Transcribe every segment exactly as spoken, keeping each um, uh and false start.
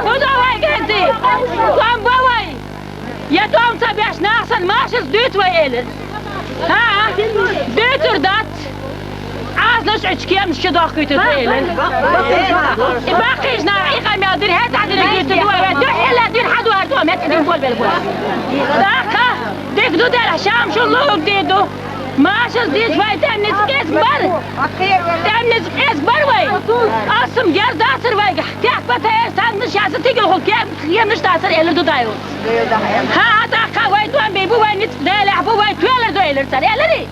ХӀунда вай гӀенти? ТӀом ба вай? Я тӀом ца беш нах санна машаза дуьйцу вай элира. ХӀаа, дуьйцур дац. Ӏазлаш Ӏуьчу кеманаш чу дохкуьйтур ду элира. И баккхийчу наха и къамел дира, хӀета дина дуьйцур ду вай, вай дуьххьала дина хьан ду хӀара тӀом, хӀета дина болабелла бу. ТӀаккха дика ду делахь, шамшул луург дийр ду. Машаза дийца вай тӀемница кӀезиг бара. ТӀемница кӀезиг бара вай. Ас-м герз дацара вайга. Текхба тӀе эс таннаш яса тигал хӀу кер-, кхернаш дацара элира ду дайо. ХӀаа, тӀаккха вай тӀом бий бу, вай ницкъ делахь бу, вай тоьлар ду элира цара. Элирий?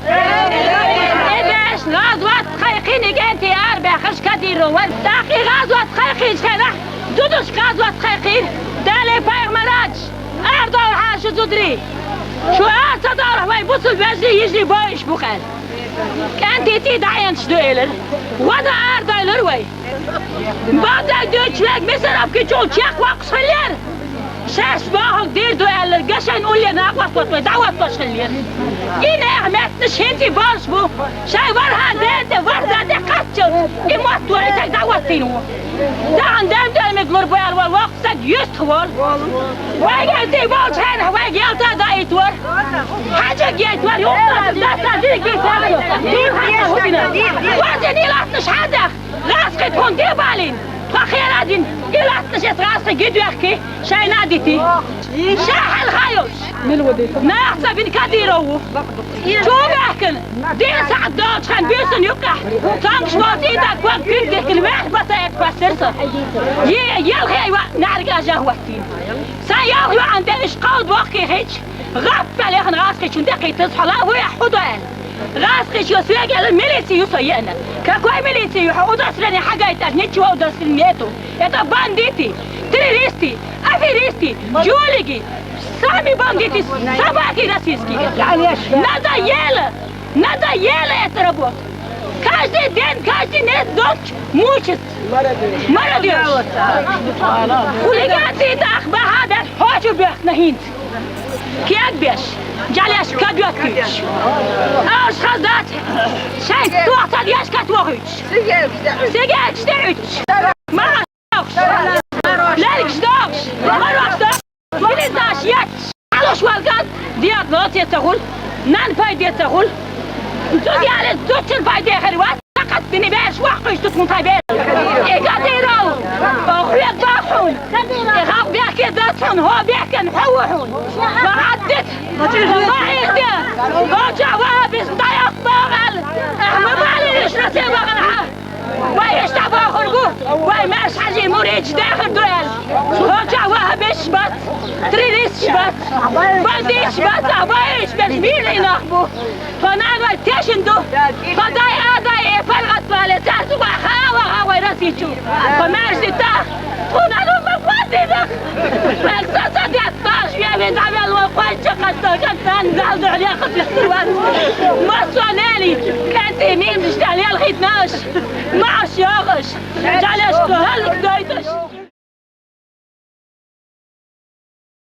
И беш гӀазот кхайкхийна и кӀентий арабаьхаш Кадиров вара. ТӀаккха и гӀазот кхайкхийчу хенахь, зудаш гӀазот кхайкхийра. Далий пайхамар Ӏадаш, арадовла хьан шу зударий. Шу ара ца довлахь, вай бусалба вежарий, йижарий бойуш бу-кх аьлла. КӀентий цӀий дӀаэцаш ду элира. ГӀо дан арадойлура вай. Бадай дуьйцуш верг Мисаровки чу чекхвоккхуш хиллера. Шаьш бохург дийр ду аьлла, гашайн улле накъост вай дӀахӀоттош хиллера. И нехан меттанаш хӀинца а болуш бу. Шайн вархьа ден тӀе, вархьа ден тӀе кхаччалц и мотт вара и стаг дӀахӀоттийна ву. Тахана дем тӀе мега лур бу аьлла вара воккха стаг юьстах волу. Вайга тӀе болчу хенахь вайга ялта даийта вара. Хьаьжа гейта вара, юххе датта дириг гийта вара. Дийр хьан хӀу дина? Вазин и латтанаш хьан даха? ГӀазкхи тхуна де балийна. Тхо хера дина. И латтанаш эс гӀазкхи ги доьхкий, шайна а дитий. Ша хьалха йолуш. Нах ца бина Кадиров ву. Чу баьхкина. Ден сахьт долчу хенахь буьйсанна юккъехь. Цомгуш волчу и даг ког куьг дихкина ваьхьа баса эцна хӀоьттира со. Е, елхе а йоӀ наьрга ажа хӀоттийна. Сан ялх йоӀан тӀе уьш кховда воккхий хилча, гӀап аьлла яхана гӀазкхичунна тӀекхийтта, хьо ла а вуй ахь хӀу до аьлла. ГӀазкхичо соьга аьлла, милици ю со еана. Какой милици ю? Хьо удостоверение хьан гайташ? Ничего удостоверения нету. Это бандиты, террористы, аферисты, жулики, сами бандиты, собаки российские. Надоело! Надоело эта работа! Каждый день, каждый месяц дочь мучит. Молодёжь. Хулиган цӀий даха баха беш, хьочу бехна хӀинца. Кег беш, жалеш кадоьттуьйтуш. Аш хаздац, шайн тохца деш катвохуьйтуш. Сигерчу тӀе уьттуш. Ма Лергаш догӀуш, марош догӀуш, вилиз даш етташ, хьалуш валган, диагноз е ца хуьлу, нан пайде ца хуьлу. Цу яле зудчун пайде хир вац, сакхат дини беш ваккхуш ду тхун тхай бер. И Кадиров, хьоьга бах хьуна. И халкъ бехке дац хьуна, хьо бехкен хьо ву хьуна. Ва хьаддит, ва хьаддит. Хьо ча ва бис дайах богӀал. Ахьа ма балийш на се вагӀана хьа. Вай иштта бохург бу, вай Маьрша-Хьаьжин муридаш дехар ду аьлла. Хьо чохь ваххабисташ бац, террористаш бац, бандиташ бац, а вай иштта берш мирный нах бу. Тхо нана вай тешна ду. Тхо дай а дай, э, паргӀатвале, цаьрца вай хаа ваха вай Росси чу. Тхо маьрша дита, тхуна а ма бандитах. Вай са ца дет, баш вевин дӀавелла вай кхойча кхачта, кхачта, нана дал дуьхьа лекха тесна вац. Массо а нели, кӀентий мирдаш тӀе лелхийтина аша. Марш йогӀуш, жалешка хӀаллакдойтуш.